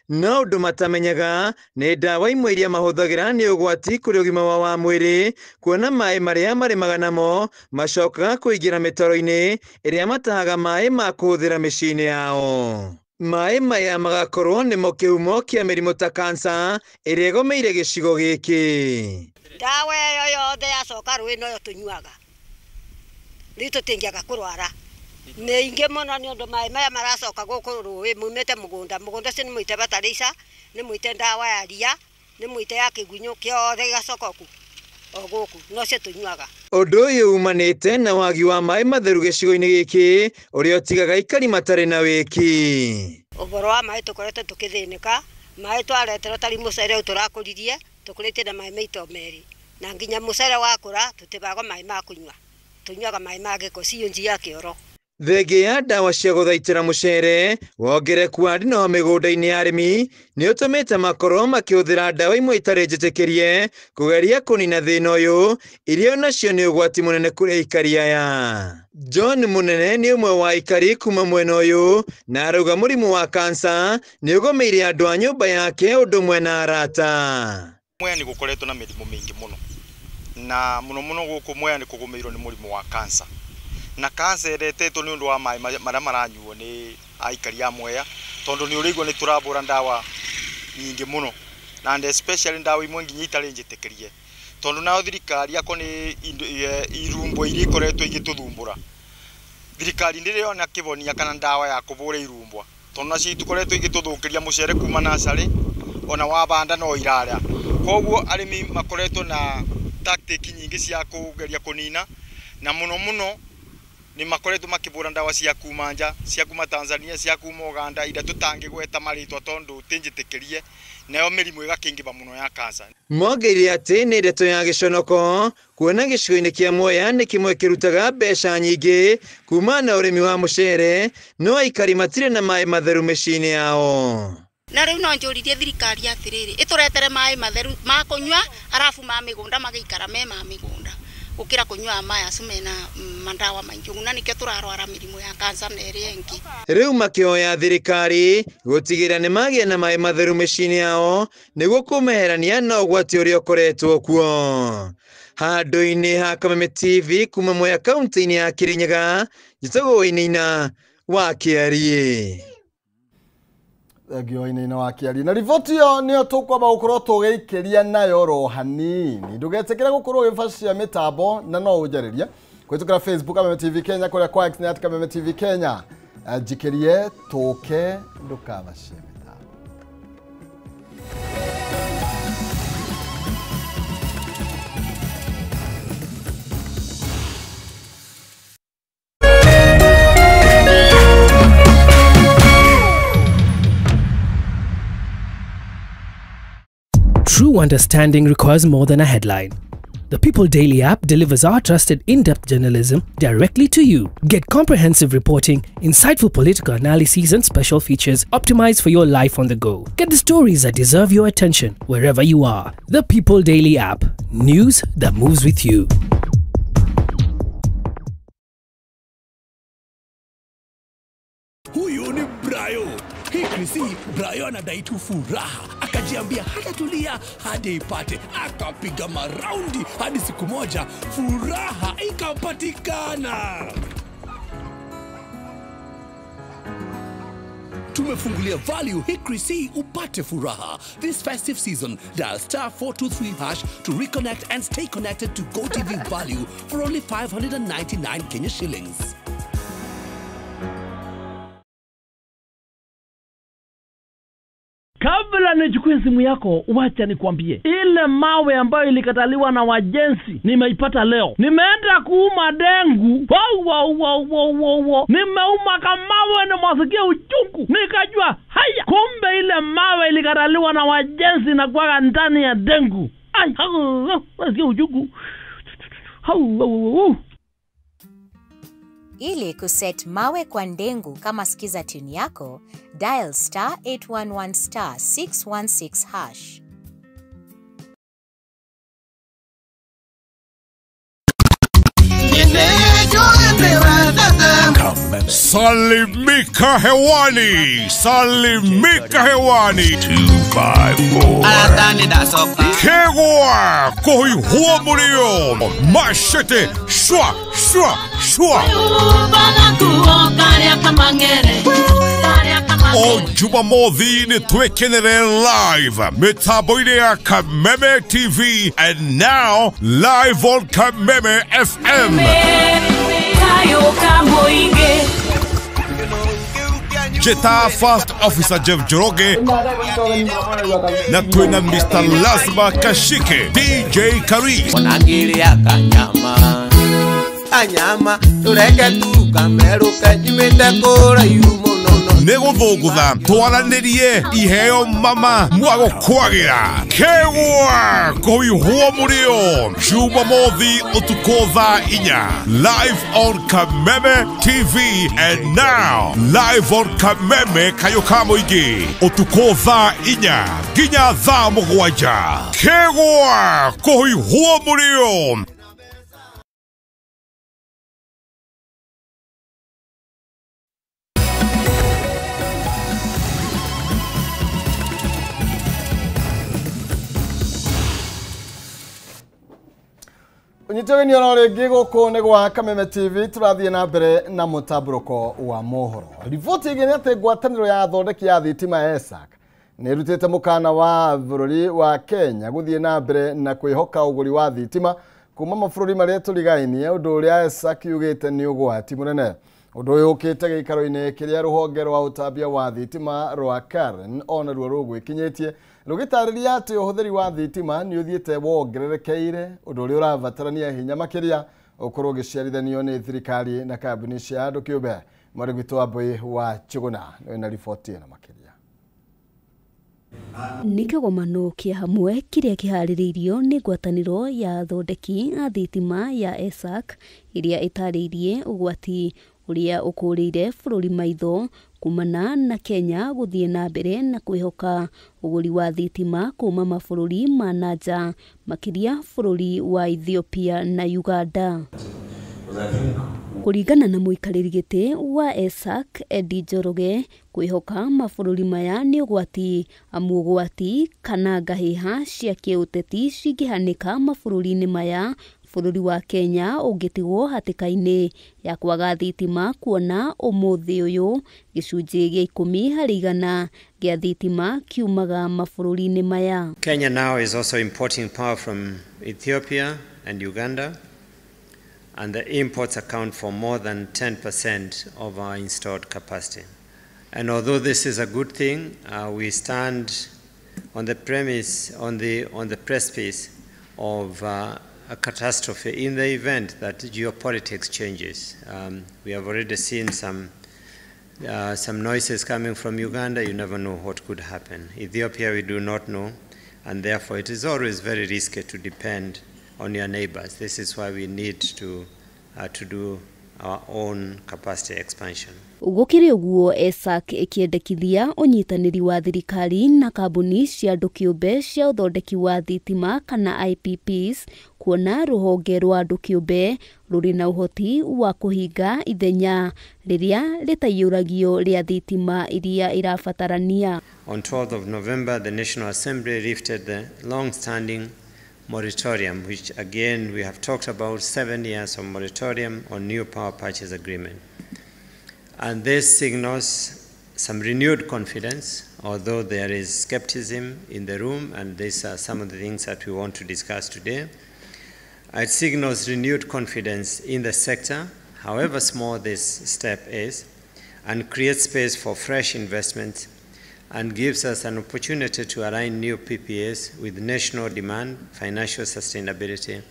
No ũndũ matamenyaga nĩ ndawa imwe iria mahũthagĩra nĩ ũgwati kũrĩ ũgima wao wa mwĩrĩ, kuona maĩ marĩa marĩmaga namo macokaga kũingĩra mĩtaro-inĩ ĩrĩa matahaga maĩ ma kũhũthĩra mĩciĩ-inĩ yao. Maĩ maya magakorwo nĩmo kĩhumo kĩa mĩrimũ ta kansa ĩrĩa ĩgomeire gĩcigo gĩkĩ. Ndawa ĩyo yothe yacoka rũĩ noyo tũnyuaga, rĩu tũtingĩaga kũrwara. Nĩ ingĩ mũno nĩ ũndũ maĩ maya maracoka gũkũ rũĩ maumĩte mũgũnda, mũgũnda ũcio nĩ mũite bataraitha, nĩ mũite ndawa ya ria, nĩ mũite ya kĩgunyũ, kĩothe gĩgacoka o gũkũ, nocio tũnyuaga. Ũndũ ũyũ umanĩte na wagi wa maĩ matheru gĩcigo-inĩ gĩkĩ ũrĩa ũtigaga aikari matarĩ na wĩki. Ũhoro wa maĩ tũkoretwo tũkĩthĩnĩka, maĩ twareterwo tarĩ mũcere ũyũ tũrakũririe, tũkũrĩtie na maĩ maito merĩ, na nginya mũcere wakũra tũtibagwo maĩ ma kũnyua, tũnyuaga maĩ ma gĩko ciũnji ya kĩoro. Thenge ya ndawa cia gũthaitĩra mũcere, wongerereku wa ndinoho mĩgũnda-inĩ ya arĩmi nĩ ũtũmĩte makorwo makĩhũthĩra ndawa imwe itarĩ njĩtĩkĩrie kũgeria kũnina thĩna ũyũ, iria onacio nĩ ũgwati mũnene kũrĩ aikari aya. John Munene nĩ ũmwe wa aikari kuma mwena ũyũ na arauga mũrimũ wa kansa nĩ ũgomeire andũ a nyũmba yake ũndũ ũmwe na arata. Mwea nĩ gũkoretwo na mĩrimũ mĩingĩ mũno, na mũno mũno gũkũ Mwea nĩ kũgũmĩirwo nĩ mũrimũ wa kansa, na kansa ĩretetwo nĩ ũndũ wa maĩ marĩa maranyuo nĩ aikari a Mwea, tondũ nĩ ũrĩigua nĩ tũrabũra ndawa nyingĩ mũno, na and especially ndawa imwe nginya itarĩ njĩtĩkĩrie, tondũ nayo thirikari ako nĩ irumbo iria ikoretwo igĩtũthumbũra. Thirikari ndĩrĩ yona kĩhonia kana ndawa ya kũbũra irumbwa, tondũ nacio itukoretwo igĩtũthũkĩria mũcere kuma nacarĩ ona wabanda no irarĩa. Koguo arĩmi makoretwo na tactic nyingĩ cia kũgeria kũnina, na mũno mũno nĩ makoretwo makĩbũra ndawa cia kuma nja, cia kuma Tanzania, cia kuma Uganda, iria tũtangĩgweta marĩtwa tondũ tinjĩtĩkĩrie, nayo mĩrimũ ĩgakĩingĩba mũno ya kansa. Mongeire atĩ nĩ ndeto ya gĩconoko kuona gĩcigo-inĩ kĩa Mwea nĩ kĩmwe kĩrutaga mbeca nyingĩ kuma na ũrĩmi wa mũcere, no aikari matirĩ na maĩ matheru mĩciĩ-inĩ yao. Na rĩu no njũririe thirikari atĩrĩrĩ, ĩtũretere maĩ matheru ma kũnyua arabu ma mĩgũnda magĩikara me ma mĩgũnda gũkĩra kũnyua maya acio mena mandawa maingĩ, na nĩkĩo tũrarwara mĩrimũ ya kansa na ĩrĩa ĩngĩ. Rĩu makĩhoya thirikari gũtigĩrĩra nĩ magĩa na maĩ matheru mĩciĩ-inĩ yao nĩguo kũmeherania na ũgwati ũrĩa ũkoretwo kuo. Handũ-inĩ ha Kameme TV kuma Mwea kaunti-inĩ ya Kirinyaga, njĩtagwo Wainaina wa Kĩariĩ. Thengio Wainaina wa Kĩariĩ. Na riboti ĩyo nĩyo tũkwamba gũkorwo tũgĩikĩria nayo ro hanini. Ndũgetĩkĩre gũkorwo ũgĩbacia mĩtambo na no ũnjarĩrie kũhĩtũkĩra Facebook Kameme TV Kenya, kũrĩa kwa X nĩ at Kameme TV Kenya. Njikĩrie tũke ndũkabacie mĩtambo. True understanding requires more than a headline. The People Daily app delivers our trusted in-depth journalism directly to you. Get comprehensive reporting, insightful political analyses and special features optimized for your life on the go. Get the stories that deserve your attention wherever you are. The People Daily app. News that moves with you. Huyu ni Brayo. Hii Brayo anadai tu furaha. Akajiambia hatatulia hadi ipate. Akapiga maraundi hadi siku moja furaha ikapatikana. Tumefungulia Value Hickory C upate furaha. This festive season, dial star 423# to reconnect and stay connected to GoTV Value for only 599 Kenya shillings. Kabla nichukue simu yako, wacha nikwambie, ile mawe ambayo ilikataliwa na wajenzi nimeipata leo. Nimeenda kuuma dengu. Wow, wow, wow, wow, wow. Nimeuma kamawe na masikia uchungu. Nikajua haya, kumbe ile mawe ilikataliwa na wajenzi na kuwaga ndani ya dengu. Ai, masikia uchungu. Hau, hau, hau. Ili kuset mawe kwa ndengu kama skiza tune yako, dial star 811 star 616 hash. Salimika hewani, salimika hewani. 254. Kegwa kuhihua murio. Machete shwa shwa shwa. O Jumamothi nĩ twekenere live mĩtambo-inĩ ya Kameme TV and now live on Kameme FM. Jeta First Officer Jeff Njoroge na twina Mr. Lazma Kashike, DJ Karis. Anyama tureke tukameruke nyumĩte kũraihu mũno nĩ gũthũngũtha twaranĩrie iheo mama mwagũkwagĩra kegwa kũihwo mũrĩo Jumamothi ũtukũ thaa 4 live on Kameme TV and now live on Kameme kayũ ka mũingĩ ũtukũ thaa 4 nginya thaa 7 kegwa kũihwo mũrĩo. Ũnyite ũgeni oro rĩngĩ gũkũ nĩ gwa Kameme TV tũrathiĩ na mbere na mũtambũrũko wa mohoro. Riboti ĩngĩ nĩ atĩ ngwatanĩro ya athondeki ya thitima ESAC nĩ ĩrutĩte mũkana wa bũrũri wa Kenya gũthiĩ na mbere na kwĩhoka ũgũri wa thitima kuma mabũrũri marĩa tũrigainie, ũndũ ũrĩa ESAC yugĩte nĩ ũgwati mũnene. Ũndũ ũyũ ũkĩte gĩikaro-inĩ kĩrĩa rũhonge rwa ũtambia wa thitima rwa Karen ona ruo rũgwĩkinyĩtie rũgĩtarĩria atĩ ũhũthĩri wa thitima nĩ ũthiĩte wongererekeire, ũndũ ũrĩa ũrabatarania hinya makĩria ũkorwo ũgĩciarithanio nĩ thirikari na kambuni cia andũ kĩũmbe. Mwarĩ gwitũ Wambui wa Njũgũna nĩ na riboti ĩno makĩria. Nĩ kĩgomano kĩa hamwe kĩrĩa kĩharĩrĩirio nĩ ngwatanĩro ya athondeki a thitima ya ESAC ĩrĩa ĩtarĩirie ũgwati ũrĩa ũkũrĩire bũrũri maitho kumana na Kenya gũthiĩ na mbere na kwĩhoka ũgũri wa thitima kuma mabũrũri ma na nja makĩria bũrũri wa Ethiopia na Uganda. Kũringana na mũikarĩri gĩtĩ wa ESAC Eddie Njoroge, kwĩhoka mabũrũri maya nĩ ũgwati amu ũgwati kana ngahĩha cia kĩũteti cingĩhanĩka mabũrũri-inĩ maya, bũrũri wa Kenya ũngĩtigwo hatĩka-inĩ ya kwaga thitima kuona ũmũthĩ ũyũ gĩcunjĩ gĩa 10 harĩ igana gĩa thitima kiumaga mabũrũri-inĩ maya. Kenya now is also importing power from Ethiopia and Uganda, and the imports account for more than 10% of our installed capacity. And although this is a good thing, we stand on the premise, on the precipice of a catastrophe in the event that geopolitics changes. We have already seen some noises coming from Uganda. You never know what could happen. Ethiopia, we do not know, and therefore it is always very risky to depend on your neighbors. This is why we need to do our own capacity expansion. Gũkĩrĩ ũguo ESAC ĩkĩendekithia ũnyitanĩri wa thirikari na kambuni cia andũ kĩũmbe cia ũthondeki wa thitima kana IPPs kuona rũhonge rwa andũ kĩũmbe rũrĩ na ũhoti wa kũhinga ithenya rĩrĩa rĩtaiyũragio rĩa thitima iria irabatarania. On 12th of November, the National Assembly lifted the long-standing moratorium, which again we have talked about, 7 years of moratorium on new power purchase agreement. And this signals some renewed confidence, although there is skepticism in the room, and these are some of the things that we want to discuss today. It signals renewed confidence in the sector, however small this step is, and creates space for fresh investments and gives us an opportunity to align new PPAs with national demand, financial sustainability,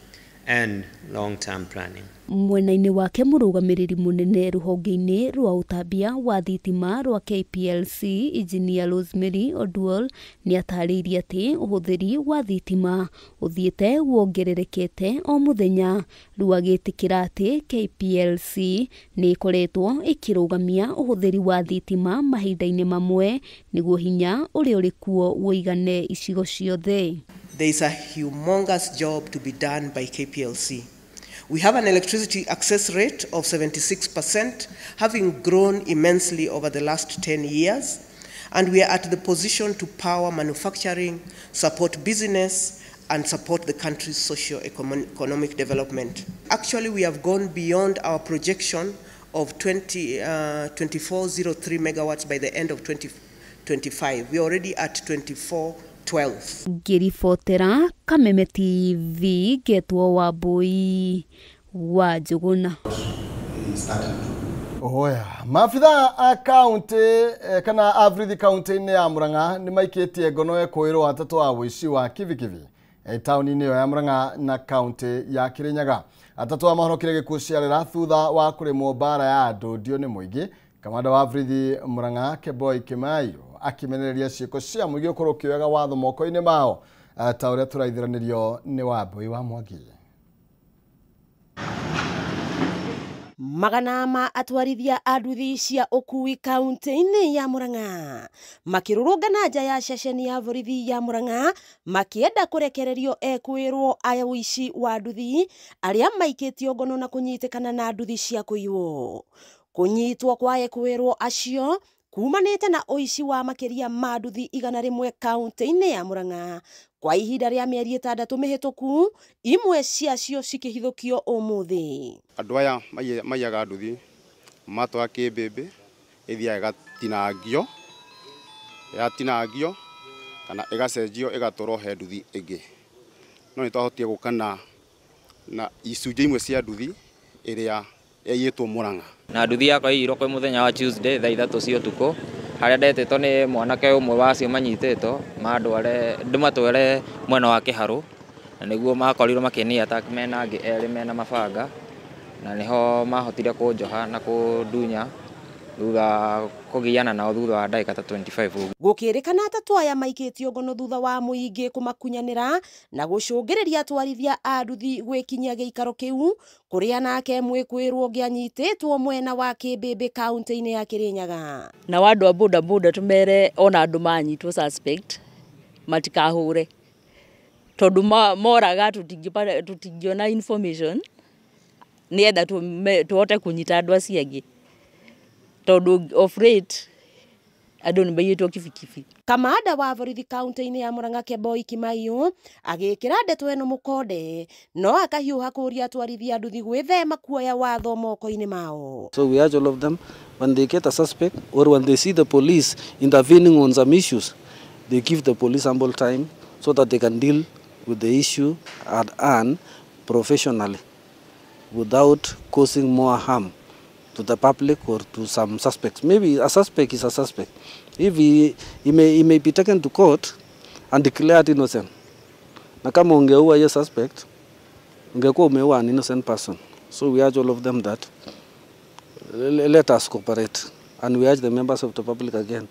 and long-term planning. Mwena-inĩ wake mũrũgamĩrĩri mũnene rũhonge-inĩ rwa ũtambia wa thitima rwa KPLC Engineer Rosemary Oduol nĩ atarĩirie atĩ ũhũthĩri wa thitima ũthiĩte wongererekete o mũthenya, rĩu agĩtĩkĩra atĩ KPLC nĩ ĩkoretwo ĩkĩrũgamia ũhũthĩri wa thitima mahinda-inĩ mamwe nĩguo hinya ũrĩa ũrĩ kuo ũigane icigo ciothe. There is a humongous job to be done by KPLC. We have an electricity access rate of 76%, having grown immensely over the last 10 years, and we are at the position to power manufacturing, support business, and support the country's socio-economic development. Actually, we have gone beyond our projection of 2403 megawatts by the end of 2025. We are already at 2412. Ngĩribotera Kameme TV ngetwo Wambui wa Njũgũna. Oya, maabithaa a kaunti kana a borithi kaunti-inĩ ya Murang'a nĩ maikĩtie ngono ekũĩrwo atatũ a ũici wa kibikibi taũni-inĩ ĩyo ya Murang'a na kaunti ya Kirinyaga. Atatũ a mahonokire gĩkuũ ciarĩra thutha wa kũrĩmwo mbara ya andũ ndio nĩ mũingĩ. Kamanda wa borithi Murang'a Kemboi Kimaiyo akĩmenereria ciĩko cia mũingĩ gũkorwo ũkĩoyaga watho moko-inĩ mao ta ũrĩa tũraithiranĩrio nĩ Wambui wa Mwangi. Magana ma atwarithia a nduthi cia ũkui kaunti-inĩ ya Murang'a makĩrũrũngana nja ya ceceni ya borithi ya Murang'a makĩenda kũrekererio ekwĩrwo a ũici wa nduthi arĩa maikĩtio ngono na kũnyitĩkana na nduthi cia kũiywo. Kũnyitwo kwa ekwĩrwo acio kumanĩte na ũici wa makĩria ma nduthi 100 kaunti-inĩ ya Murang'a kwa ihinda rĩa mĩeri 6 mĩhĩtũku, imwe ciacio cikĩhithũkio ũmũthĩ. Andũ aya maiyaga nduthi matwara kĩmbĩmbĩ ĩthiaga ĩgatinangio, yatinangio kana ĩgacenjio ĩgatwarwo he nduthi ĩngĩ. No nĩ twahotire gũka na icunjĩ imwe cia nduthi ĩrĩa yaiyĩtwo Murang'a. Na nduthi yakwa ĩiyirwo kwĩ mũthenya wa Tuesday thaa 3 cia ũtukũ harĩa ndetĩtwo nĩ mwanake ũmwe wa acio manyitĩtwo mandware ndĩmatware mwena wa Kĩharũ, na nĩguo makorirwo makĩnia attack mena angĩ erĩ mena mabanga, na nĩho mahotire kũnjoha na kũndunya thutha kũgiana nao thutha wa ndagĩka ta 25 ũguo. Gũkĩrĩkana atatũ aya maikĩtio ngono thutha wa mũingĩ kũmakunyanĩra na gũcũngĩrĩria atwarithia a nduthi gwĩkinyia gĩikaro kĩu kũrĩa nake mwĩkwĩrwo ũngĩ anyitĩtwo mwena wa Kĩmbĩmbĩ kaunti-inĩ ya Kĩrĩnyaga. Na andũ a boda boda tũmere ona andũ manyitwo suspect matikahũre tondũ moraga tũtingĩona information nĩgetha tũhote kũnyita andũ acio angĩ tondũ of rate andũ nĩ maiyĩtwo kibikibi. Kamanda wa borithi kaunti-inĩ ya Murang'a Kemboi Kimaiyo agĩkĩra ndeto ĩno mũkonde no akahiũha kũũria atwarithia nduthi gwĩthema kuoya watho moko-inĩ mao. So we urge all of them, when they get a suspect or when they see the police intervening on some issues, they give the police ample time so that they can deal with the issue at hand professionally without causing more harm to the public or to some suspects. Maybe a suspect is a suspect. If he may be taken to court and declared innocent. Na kama ungeua hiyo suspect, ungekuwa umeua an innocent person. So we urge all of them that let us cooperate, and we urge the members of the public again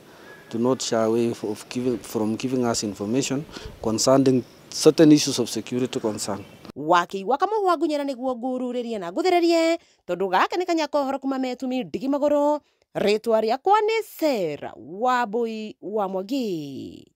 to not shy away from giving us information concerning certain issues of security concern. Wakĩigua kamũhwa ngunyĩra nĩguo ngururĩrie na ngũthĩrĩrie tondũ gaka nĩ kanya kohoro kuma metumi ndigi magũrũ. Rĩtwa rĩakwa nĩ Sarah Wambui wa Mwangi.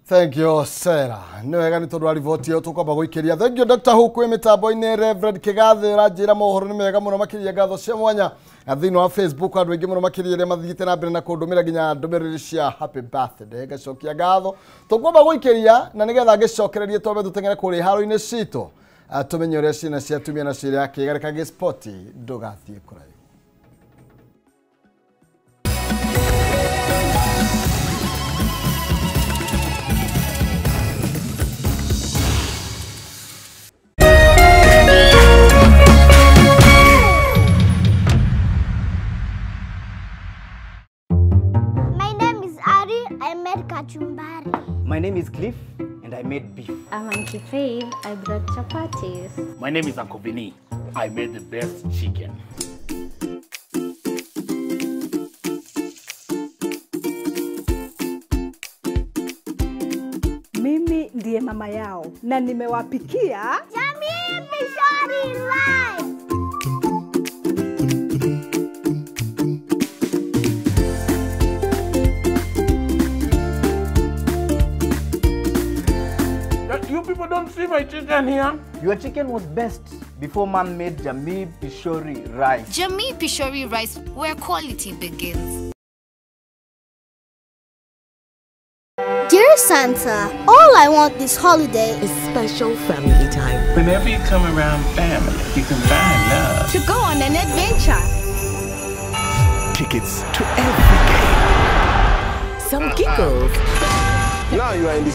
Thank you Sarah. Nĩ wega nĩ tondũ wa riboti ĩyo tũkwamba gũikĩria. Thank you Dr. Who kwĩ mĩtambo-inĩ. Reverend Kĩgathĩ ũranjĩra mohoro nĩ mega mũno makĩria, ngatho cia mwanya. Na thĩinĩ wa Facebook andũ aingĩ mũno makĩria arĩa mathiĩte na mbere na kũndũmĩra nginya ndũmĩrĩri cia happy birthday, ngacokia ngatho. Tũkwamba gũikĩria na nĩgetha ngĩcokererie twambe tũteng'ere kũrĩa haro-inĩ citũ tũmenye ũrĩa ciana cia atumia na ciĩrĩa kĩgarĩka gĩspoti. Ndũgathiĩ kũraihu. Kachumbari. My name is Cliff and I made beef. I'm Auntie Faith. I brought chapatis. My name is Uncle Vinny. I made the best chicken. Mimi ndiye mama yao na nimewapikia Jamii Pishori Live. You people don't see my chicken here. Your chicken was best Before man made Jamii Pishori rice. Jamii Pishori rice, where quality begins. Dear Santa, all I want this holiday is special family time. Whenever you come around family, you can find love. To go on an adventure. Tickets to every game. Some giggles. Now you are in the